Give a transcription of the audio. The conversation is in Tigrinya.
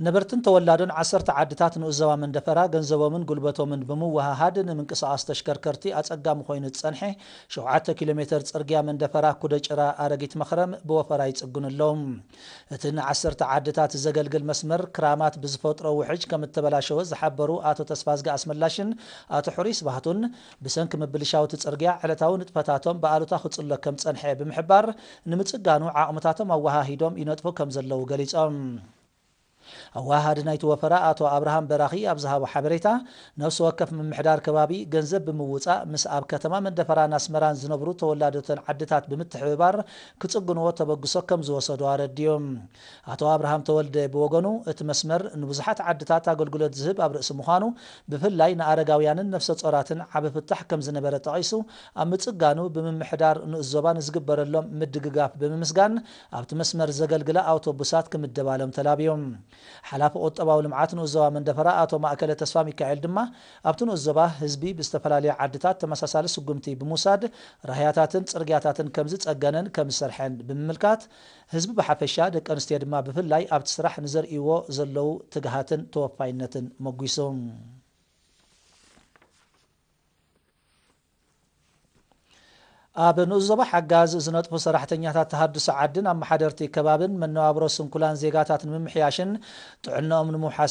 ነበርትን ተወላዶን ዓሰርተ ዓድታት ንኡስ ዞባ መንደፈራ ገንዘቦምን ጉልበቶምን ብምውሃሃድ ንምንቅስቓስ ተሽከርከርቲ ኣጸጋሚ ኮይኑ ዝጸንሐ ሸውዓተ ኪሎ ሜተር ጽርግያ መንደፈራ ኩደ ጭራ ኣረጊት መኽረም ብወፈራ ይጽግኑ ኣለዉ። እቲ ንዓሰርተ ዓድታት ዘገልግል መስመር ክራማት ብዝፈጥሮ ውሕጅ ከም እተበላሸወ ዝሓበሩ ኣቶ ተስፋዝጊ ኣስመላሽን ኣቶ ሕሩይ ስብሃቱን ብሰንኪ ምብልሻው እቲ ጽርግያ ዕለታዊ ንጥፈታቶም ብኣሉታ ክጽሎ ከም ጸንሐ ብምሕባር ንምጽጋኑ ዓቕምታቶም ኣወሃሂዶም ይነጥፉ ከም ዘለዉ ገሊጾም። ኣወሃሃዲ ናይቲ ወፈራ ኣቶ ኣብርሃም በራኺ ኣብ ዝሃቦ ሓበሬታ፣ ነፍሲ ወከፍ ምምሕዳር ከባቢ ገንዘብ ብምውጻእ ምስ ኣብ ከተማ መንደፈራን ኣስመራን ዝነብሩ ተወላዶተን ዓድታት ብምትሕብባር ክጽግንዎ ተበግሶ ከም ዝወሰዱ ኣረዲዮም። ኣቶ ኣብርሃም ተወልደ ብወገኑ፣ እቲ መስመር ንብዙሓት ዓድታት ኣገልግሎት ዝህብ ኣብ ርእሲ ምዃኑ፣ ብፍላይ ንኣረጋውያንን ነፍሰ ጾራትን ዓቢ ፍታሕ ከም ዝነበረ ጠቒሱ፣ ኣብ ምጽጋኑ ብምምሕዳር ንኡስ ዞባ ንዝግበረሎም ምድግጋፍ ብምምስጋን፣ ኣብቲ መስመር ዘገልግላ ኣውቶቡሳት ክምደባሎም ተላብዮም። ሓላፊ ቁጠባዊ ልምዓት ንኡስ ዞባ መንደፈራ ኣቶ ማእከለ ተስፋ ሚካኤል ድማ፣ ኣብቲ ንኡስ ዞባ ህዝቢ ብዝተፈላለየ ዓድታት ተመሳሳሊ ስጉምቲ ብምውሳድ ራህያታትን ጽርግያታትን ከም ዝጸገነን ከም ዝሰርሐን ብምምልካት፣ ህዝቢ ብሓፈሻ ደቂ ኣንስትዮ ድማ ብፍላይ ኣብቲ ስራሕ ንዘርእይዎ ዘለዉ ትግሃትን ተወፋይነትን መጒሱ። ኣብ ንኡስ ዞባ ሓጋዝ ዝነጥፉ ሰራሕተኛታት ተሃድሶ ዓድን ኣመሓደርቲ ከባብን መነባብሮ ስንኩላን ዜጋታት ንምምሕያሽን ጥዕናኦም ንምውሓስ